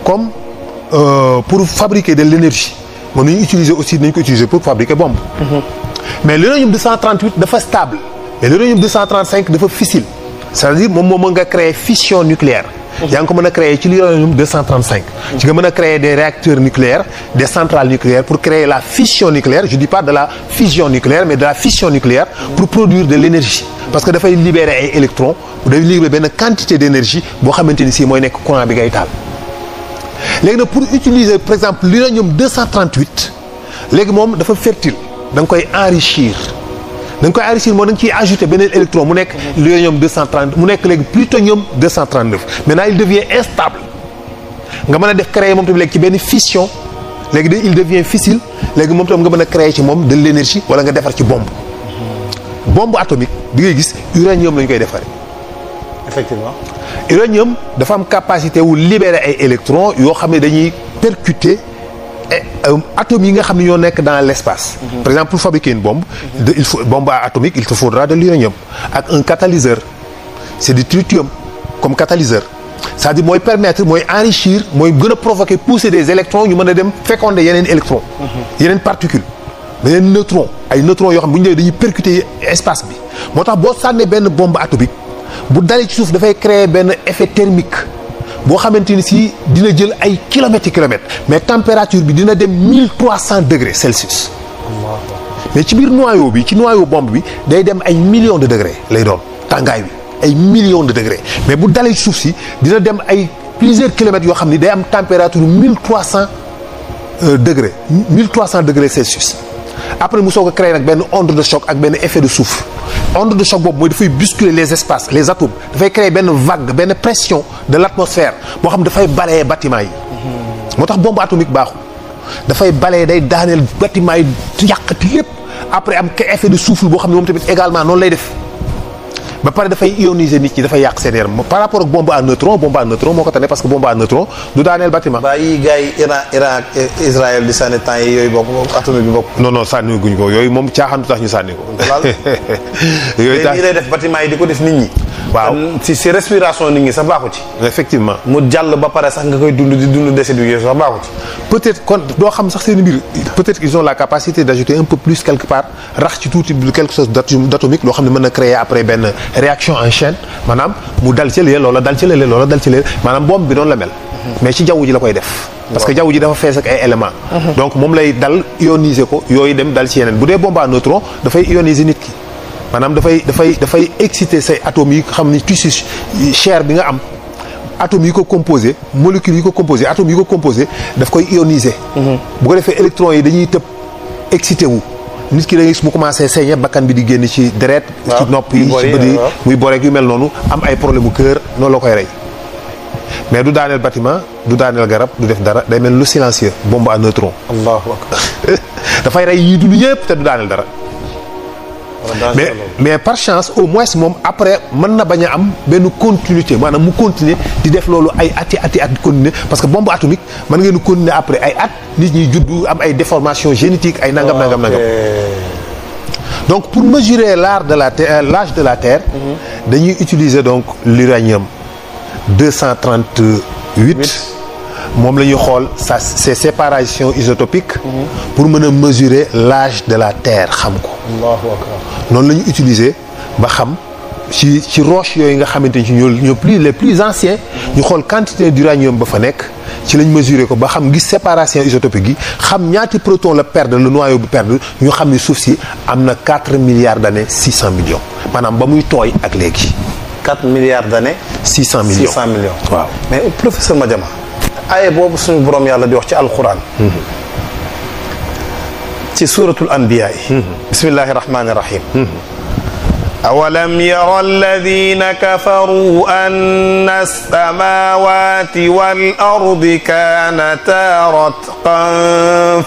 comme pour fabriquer de l'énergie mën nañu utiliser aussi nañu ko utiliser pour fabriquer bombe. mais l'uranium 238 dafa stable mais l'uranium 235 dafa fissile c'est-à-dire moom moo mën nga créer fission nucléaire. yaa ngi ko mën a créer ci l'uranium 235. ci nga mën a créer des réacteurs nucléaires des centrales nucléaires pour créer la fission nucléaire je dis pas de la fusion nucléaire mais de la fission nucléaire pour produire de l'énergie parce que dafay libérer ay électrons dafay libérer benn quantité d'énergie boo xamante ni si mooy nekk courant bi ngay taal. léegi nag pour utiliser par exemple l'uranium 238 léegi moom dafa fertile da nga koy enrichir moo da nga ciy ajouter beneen électron mu nekk l'uranium 230 mu nekk léegi plutonium 239 maintenant il devient instable nga mën a def créer moom tamit léegi ci benn fission léegi il devient fissile léegi moom tam nga mën a créer ci moom de l'énergie wala nga defar ci bombe atomique bi ngay gis uranium lañu koy defaree. effectivement uranium dafa am capacité wu libérer ay électrons yoo xam ne dañuy percuter atomes yi nga xam ne ñoo nekk dans l'espace. Par exemple pour fabriquer une bombe bombe atomique il te faudra de l'uranium ak un catalyseur c'est du tritium comme catalyseur c'est-à-dire mooy permettre mooy enrichir mooy gën a provoquer pousser des électrons ñu mën a dem féconder yeneen électrons yeneen particules yeneen neutrons ay neutrons yoo xam bu ñu ñëwee dañuy percuter espace bi moo tax boo sànnee benn bombe atomique bu dalee ci suuf dafay créer benn effet thermique boo xamante ni si dina jël ay kilomètres mais température bi dina dem 1300 degrés Celsius. mais ci biir noyau bi ci noyau bombe bi day dem ay millions de degrés lay doon tàngaay bi ay millions de degrés mais bu dalee ci suuf si dina dem ay plusieurs kilomètres yoo xam ni day am température 1300 degrés 1300 degrés Celsius. après mu soog a créer nag benn onde de choc ak benn effet de souffle onde de choc boobu mooy dafay bousculer les espaces les atomes dafay créer benn vague benn pression de l'atmosphère boo xam dafay balayer bâtiment yi. moo tax bombe atomique baaxul dafay balayer day daaneel bâtiment yi yàqati lépp après am effet de souffle boo xam ne moom tamit également noonu lay def ba pare dafay ioniser nit ñi dafay yàq seen yaram par rapport ak bombe à neutron moo ko tane parce que bombe à neutron du daaneel bâtiment. ba yi gars yi Iran ak Israël di sànni temps yi yooyu bokk atomique bi bokk. non sànni guñ ko yooyu moom caaxaan du tax ñu sànni ko. yooyu tax lay def bâtiment yi di ko def nit ñi. waaw si respiration nit ñi sax baaxu ci. effectivement mu jàll ba pare sax nga koy dund di dund décès bi sax baaxu ci. peut-être kon doo xam sax seen mbir peut-être qu'ils ont la capacité d'ajouter un peu plus quelque part rax ci tuuti quelque chose d'atomique loo xam ne mën na créer après benn réaction en chaîne maanaam mu dal ci lee loola dal ci lee loola dal ci lee maanaam bombe bi noonu la mel. mais ci jaww ji la koy def. parce que jaww ji dafa fees ak ay éléments. donc moom lay dal ioniser ko yooyu dem dal ci yeneen bu dee bombe à neutron dafay ioniser nit ki maanaam dafay exciter say atomes yi xam ni tissu chair bi nga am atomes yi ko composé molécules yi ko composé atomes yi ko composé daf koy ioniser. bu ko defee électrons yi dañuy tëb excité wu. nit ki da ngay gis mu commencé saigner bakkan bi di génn ci deret. ci nopp yi ci bët yi muy boreek yu mel noonu am ay problème mu cœur noonu la koy rey mais du daaneel bâtiment du daaneel garab du def dara day mel lu silencieux bombe à neutron. allahu akbar. dafay rey yii dund yëpp te du daaneel dara. mais par chance au moins moom après mën na bañ a am benn continuité maanaam mu continuer di def loolu ay at continuer parce que bombe atomique mën ngeen continuer après ay at nit ñi juddu am ay déformations génétiques ay nangam. donc pour mesurer l'âge de la Terre dañuy utiliser donc l'uranium 238 moom la ñuy xool ces séparations isotopiques pour mën a mesurer l'âge de la Terre xam ko. Allahu akbar. noonu la ñu utiliser ba xam ci roche yooyu nga xamante ni ñoo les plus anciens ñu xool quantité d'uranium ba fa nekk ci lañ mesurer ko ba xam gis séparation isotopique yi xam ñaati proton la perdre le noyau bu perdre ñu xam ni suuf si am na 4 milliards d'années 600 millions maanaam ba muy tooy ak léegi. 4 milliards d'années. 600 millions 600 millions. waaw mais professeur Madiama. aaye boobu suñu borom yàlla di wax ci alquran. ci suuratul anbiyaa yi. bismillahi rahmaani rahim. awalam yara alladina kafaru anna as-samawati wal ardi kanata ratqan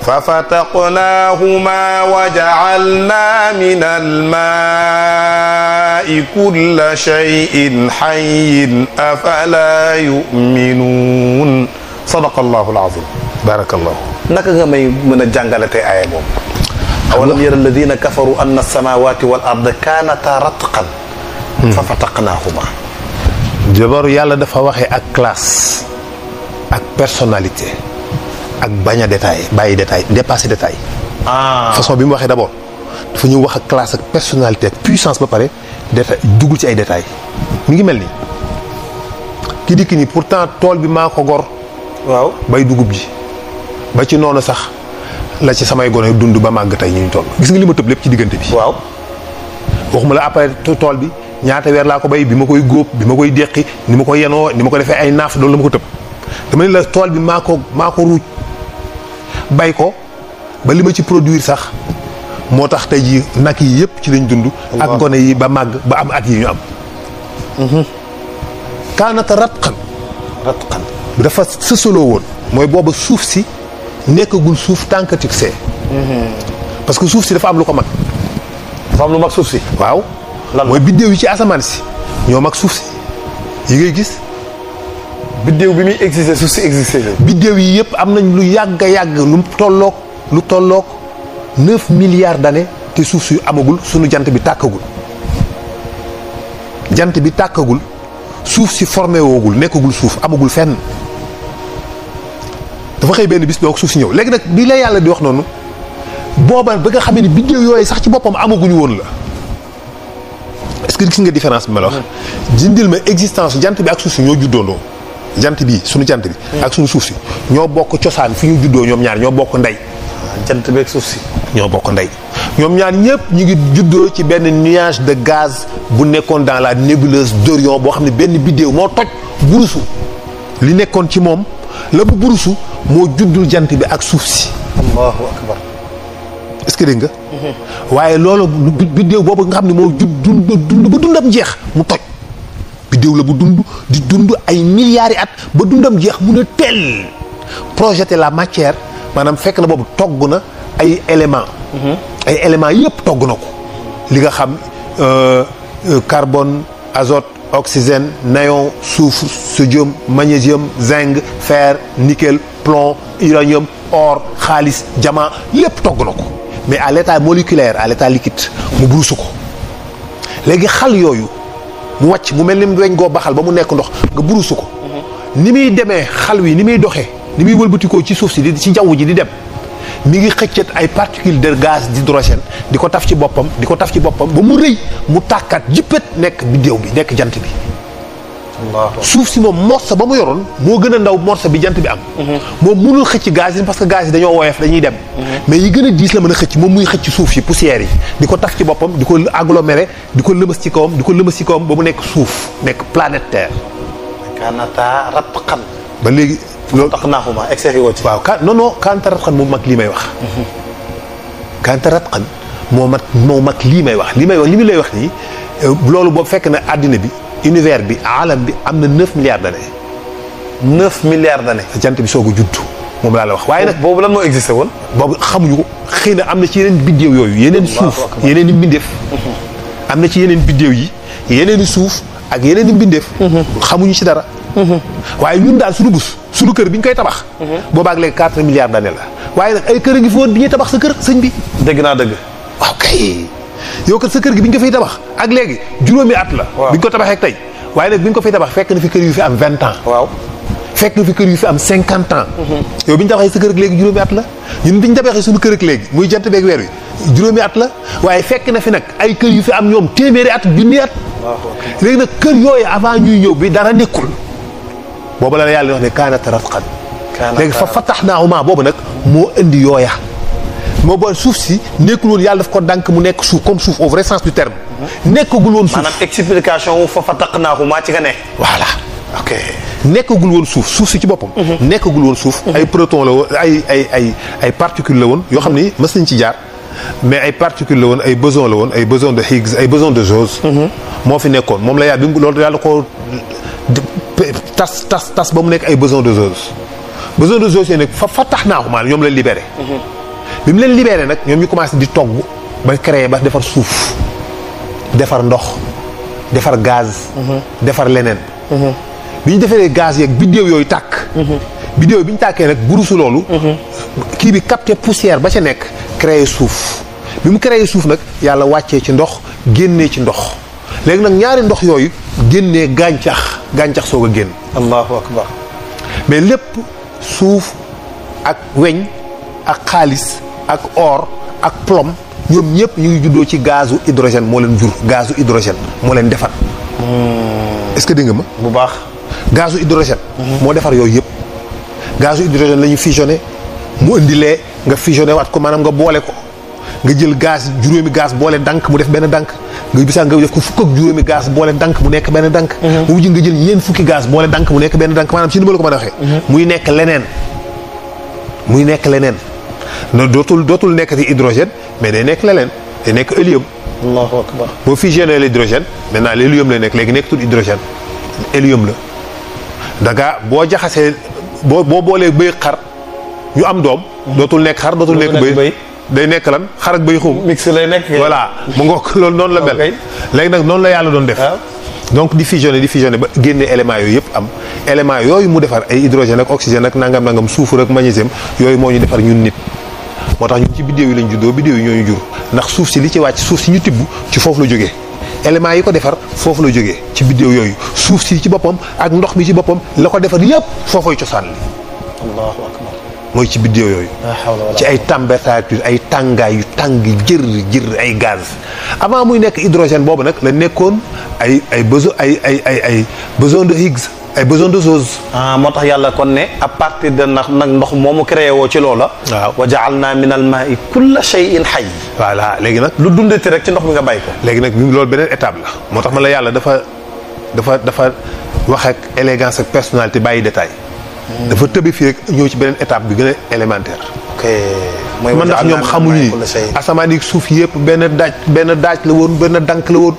ففتقناهما وجعلنا من الماء كل شيء حي أفلا يؤمنون صدق الله العظيم بارك الله. naka nga may mën a jàngalatee aaya boobu. awalam yara alladina kafaru anna as-samawati wal arda kanata ratqan ففتقناهما. d'abord yàlla dafa waxee ak classe ak personnalité ak bañ a détail bàyyi détail dépasser détail. façon bi mu waxee d'abord dafa ñëw wax ak classe ak personnalité ak puissance ba pare détail duggul ci ay détails mi ngi mel ni ki dikk ni pourtant tool bi maa ko gor. waaw bay dugub ji ba ci noonu sax la ci samay gone dund ba màgg tey ñu toll gis nga li ma tëb lépp ci diggante bi. waaw waxuma la après tool bi ñaata weer laa ko bay bi ma koy góob bi ma koy déqi ni ma ko yenoo ni ma ko defee ay naaf loolu la ma ko tëb dama ne la tool bi maa ko ruuj bay ko ba li ma ci produire sax moo tax tey jii nag yi yëpp ci lañ dund. ak gone yi ba màgg ba am at yi ñu am. kaanata ratqan dafa sësaloo woon mooy booba suuf si nekkagul suuf tant que tu sais. parce que suuf si dafa am lu ko mag. dafa am lu mag suuf si. waaw mooy biddéew yi ci asamaan si ñoo mag suuf si yi ngay gis. biddéew bi muy exister suuf si exister. biddéew yi yëpp am nañ lu yàgg a yàgg lu tolloog 9 milliards d'années te suuf si amagul sunu jant bi tàkkagul. jant bi tàkkagul suuf si formé woogul nekkagul suuf amagul fenn. dafa xëy benn bis bi wax suuf si ñëw léegi nag bi la yàlla di wax noonu booba ba nga xam ne biddéew yooyu sax ci boppam amaguñu woon la est-ce que gis nga différence bi ma la wax. dindil ma existence jant bi ak suuf si ñoo juddoondoo jant bi suñu jant bi. ak suñu suuf si ñoo bokk cosaan fi ñu juddoo ñoom ñaar ñoo bokk ndey. jant bi ak suuf si. ñoo bokk ndey ñoom ñaar ñëpp ñu ngi juddoo ci benn nuage de gaz bu nekkoon dans la nébuleuse d'Orion boo xam ne benn biddéew moo toj burusu li nekkoon ci moom la bu burusu moo juddul jant bi ak suuf si. allahu akbar. est-ce que dégg nga. waaye loolu biddéew boobu nga xam ne moo dund ba dundam jeex mu toj. biddéew la bu dund ay milliards yi at ba dundam jeex mun a teel projeter la matière maanaam fekk na boobu togg na ay éléments. ay éléments yëpp togg na ko. li nga xam carbone azote oxygène néon soufre sodium magnésium zinc fer nickel plomb uranium or xaalis diamant lépp togg na ko mais à l'état moléculaire à l'état liquide mu burusu ko léegi xal yooyu mu wàcc mu mel ni mu weñ goo baxal ba mu nekk ndox nga burusu ko ni muy demee xal wi ni muy doxee ni muy wëlbatikoo ci suuf si di ci jaww ji di dem mi ngi xëccat ay particules de gaz d'hydrogène di ko taf ci boppam ba mu rëy mu tàkkat jippét nekk biddéew bi nekk jant bi. suuf si moom morceau ba mu yoroon moo gën a ndaw morceau bi jant bi am. moom mënul xëcc gaz yi parce que gaz yi dañoo woyof dañuy dem. mais yi gën a diis la mën a xëcc moom muy xëcc suuf yi poussières yi di ko taf ci boppam di ko aggloméré di ko lëmas ci kawam ba mu nekk suuf nekk planète Terre. kaanata ratqan. ba léegi. loolu tax naa ko ma excès woo ci. waaw kaanta ratqan moo mag lii may wax. kaanta ratqan moo mag lii may wax li mu lay wax nii loolu boobu fekk na àddina bi univers bi alam bi am na 9 milliards d'années. 9 milliards d'années. jant bi soog a judd moom laa la wax. waaye nag boobu lan moo existé woon. boobu xamuñu ko xëy na am na ci yeneen biddéew yooyu yeneen suuf yeneen i mbindeef. am na ci yeneen biddéew yi yeneen i suuf ak yeneen i mbindeef. xamuñu ci dara. waaye ñun daal suñu kër bi ñu koy tabax. boobaag léegi 4 milliards d'années la waaye nag ay kër a ngi fi woon bi ñuy tabax sa kër sëñ bi. dëgg naa dëgg. waaw kay yow kat sa kër gi bi ñu ko fiy tabax ak léegi juróomi at la. bi ñu ko tabaxee ak tey waaye nag bi ñu ko fiy tabax fekk na fi kër yu fi am 20 ans. waaw fekk na fi kër yu fi am 50 ans. yow bi ñu tabaxee sa kër ak léegi juróomi at la ñun bi ñu tabaxee suñu kër ak léegi muy jant beeg weer wi juróomi at la waaye fekk na fi nag ay kër yu fi am ñoom téeméeri at junni at. léegi nag kër yooyu avant ñuy ñëw bi dara nekkul boobu la yàlla wax ne kaanat ratqan léegi fa fatahnaahumaa boobu nag moo indi yooya moo booy suuf si nekkul woon yàlla daf ko dànk mu nekk suuf comme suuf au vrai sens du terme nekkagul woon suuf maanaam explication wu fa fatahnaahumaa ci nga ne voilà ok nekkagul woon suuf si ci boppam nekkagul woon suuf ay proton la woon ay particules la woon yoo xam ni mës nañ ci jaar mais ay particules la woon ay bosons la woon ay bosons de Higgs ay bosons de Jose moo fi nekkoon moom la yàlla bi loolu yàlla ko tas ba mu nekk ay besoin de Jose yi nag fa fatahnaahumaa ñoom la libéré. bi mu leen libéré nag ñoom ñu commencé di togg ba créer ba defar suuf defar ndox defar gaz. defar leneen. bi ñu defaree gaz yeeg biddéew yooyu tàkk. biddéew bi ñu tàkkee nag burusu loolu. kii bi capté poussière ba ca nekk créer suuf bi mu créer suuf nag yàlla wàccee ci ndox génnee ci ndox léegi nag ñaari ndox yooyu génnee gàncax gàncax soog a génn. allahu akbar. mais lépp suuf ak weñ ak xaalis ak or ak plomb ñoom ñëpp ñu ngi juddoo ci gazu hydrogène moo leen jur. gazu hydrogène moo leen defar. est-ce que dégg nga ma. bu baax. gazu hydrogène. moo defar yooyu yëpp. gazu hydrogène la ñu fusionné mu indilee nga fusionné waat ko maanaam nga boole ko nga jël gaz juróomi gaz boole dank mu def benn dank nga bisaa nga def ko fukk ak juróomi gaz boole dank mu nekk benn dank. mu mujj nga jël ñeent fukki gaz boole dank mu nekk benn dank maanaam ci ni ma la ko mën a waxee. muy nekk leneen. muy nekk leneen. dootul nekk ci hydrogène mais day nekk leneen day nekk hélium. allahu akbar. boo fusionné l'hydrogène maintenant l'hélium lay nekk léegi nekkatul hydrogène hélium la. daga boo jaxasee boo boolee bëy xar ñu am doom. dootul nekk xar dootul nekk bëy. day nekk lan xar ak bëy xum. mix lay nekk. voilà mu ngoog loolu noonu la mel. léegi nag noonu la yàlla doon def. donc di fusionné ba génne éléments yooyu yëpp am éléments yooyu mu defar ay hydrogène ak oxygène ak nangam soufre ak magnésium yooyu moo ñu defar ñun nit. moo tax ñun ci biddéew yi lañ juddoo biddéew yi ñoo ñu jur ndax suuf si li ci wàcc suuf si ñu tibb ci foofu la jógee éléments yi ko defar foofu la jógee ci biddéew yooyu suuf si ci boppam ak ndox mi ci boppam la ko defar yëpp foofooy cosaan li. allahu akbar. mooy ci biddéew yooyu. ci ay température ay tàngaay yu tàng jër ay gaz avant muy nekk hydrogène boobu nag la nekkoon ay besoin de Higgs ay besoin de choses. moo tax yàlla kon ne à partir de nag ndox moomu créé woo ci loola. waaw wa ja'alna min al ma'i kulla shay'in hayy. voilà léegi nag. lu dundati rek ci ndox mi nga bàyyi ko. léegi nag loolu beneen étape la moo tax man la yàlla dafa wax ak élégance ak personnalité bàyyi détail. dafa tëbi fii rek ñëw ci beneen étape bi gën a élémentaire. ok mooy man ndax ñoom xamuñu ni asamaan yi suuf yëpp benn daaj la woon benn dank la woon.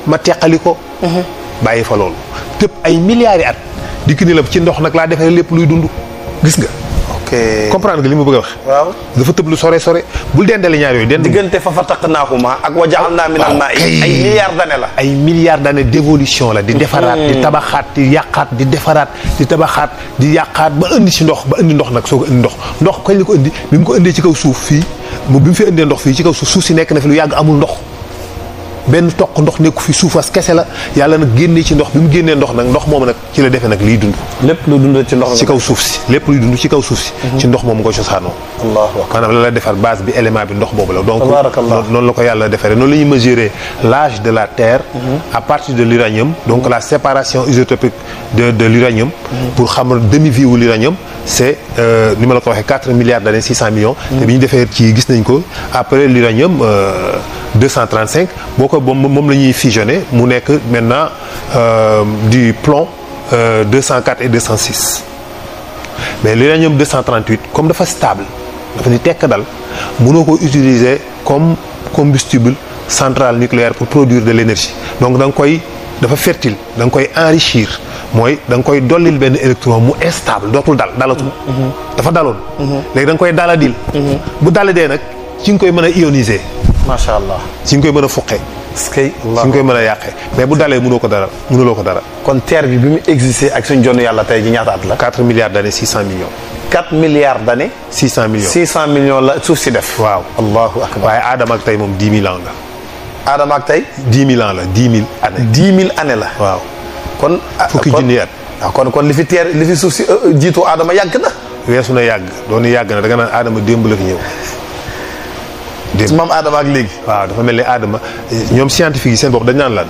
ma teqali ko. bàyyi fa loolu tëb ay milliards yi at dikk ni la ci ndox nag laa defee lépp luy dund gis nga. ok comprendre nga li ma bëgg a wax. waaw dafa tëb lu sore bul dendale ñaar yooyu. diggante fa taqnaahumaa ak wa ja'alnaa minal maa'i ay milliards d'années la. ay milliards d'années d'évolution la di defaraat di tabaxaat di yàqaat di defaraat di tabaxaat di yàqaat ba indi ci ndox ba indi ndox nag soo ko indi ndox kañ la ko indi bi mu ko indee ci kaw suuf fii bi mu fi indee ndox fii ci kaw suuf si nekk na fi lu yàgg amul ndox. benn toq ndox nekku fi suufas kese la yàlla nag génnee ci ndox bi mu génnee ndox nag ndox moomu nag ci la defee nag liy dund. lépp lu dund ci ndox ci kaw suuf si lépp luy dund ci kaw suuf si. ci ndox moomu nga cosaanoo. allahu akbar maanaam la defar base bi élément bi ndox boobu la. donc tabarakallah noonu la ko yàlla defaree noonu la ñuy mesurer l'âge de la terre. à partir de l'uranium. donc la séparation isotopique de l'uranium. pour xam demi-vie wu l'uranium c'est ni ma la ko waxee 4 milliards d'années 600 millions. te bi ñu defee ci gis nañ ko après l'uranium 235 boo ko moom la ñuy fusionné mu nekk maintenant du plomb 204 et 206 mais l'uranium 238 comme dafa stable dafa ni tekk dal mënoo ko utiliser comme combustible centrale nucléaire pour produire de l'énergie donc da nga koy dafa fertile da nga koy enrichir mooy da nga koy dollil benn électron mu instable dootul dalatul dafa daloon léegi da nga koy daladil bu daladee nag ci nga koy mën a ioniser macha allah ci nga koy mën a fuqee est-ce que ci nga koy mën a yàqee mais bu dalee mënuloo ko dara kon terre bi mu existé ak suñu jonn yàlla tey ji ñaata at la 4 milliards d'années 600 millions 4 milliards d'années 600 millions 600 millions la suuf si def waaw allahu akbar waaye Adama ak tey moom 10 000 ans la Adama ak tey 10 000 ans la 10 000 années 10 000 années la waaw kon fukki junni at kon li fi suuf si jiitu Adama yàgg na weesu na yàgg doon yàgg na da nga naan Adama démb la fi ñëw maam Adama ak léegi waaw dafa mel ni Adama ñoom scientifique yi seen bopp dañ naan lan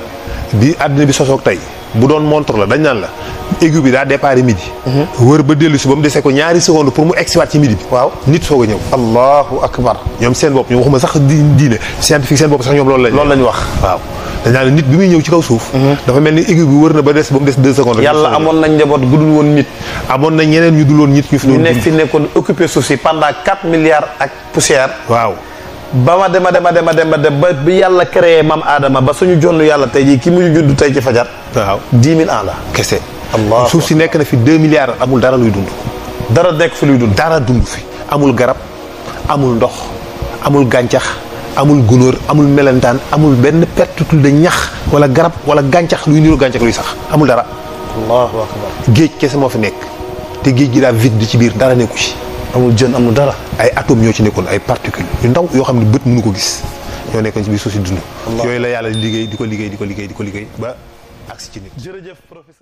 bi àddina bi sosoog tey bu doon montre la dañ naan la aiguille bi daa départ midi wër ba dellu si ba mu desee ko ñaari seconde pour mu egsiwaat ci midi bi waaw nit soog a ñëw allahu akbar ñoom seen bopp ñoom waxuma sax diine scientifique seen bopp sax ñoom loolu lañ wax waaw dañ naan nit bi muy ñëw ci kaw suuf dafa mel ni aiguille bi wër na ba des ba mu des 2 secondes yàlla amoon nañ njaboot gu dul woon nit amoon na ñeneen ñu dul woon nit ñu fi nekk fi nekkoon occupé suuf si pendant 4 milliards ak poussière waaw ba ma dem ba bi yàlla créé maam Adama ba suñu jonn yàlla tey jii ki mu judd tey ci fajar waaw 10 000 ans la kese allah suuf si nekk na fi 2 milliards amul dara luy dund dara nekk fi luy dund dara dund fi amul garab amul ndox amul gàncax amul gunóor amul melentaan amul benn particule de ñax wala garab wala gàncax luy niru gàncax luy sax amul dara allahu akbar géej kese moo fi nekk te géej gi daa vide di ci biir dara nekku ci amul jën amul dara ay atomes ñoo ci nekkoon ay particules yu ndaw yoo xam ne bët mënu ko gis ñoo nekkoon ci biir suuf si dund yooyu la yàlla liggéey di ko liggéey ba agsi ci nit. jërëjëf professeur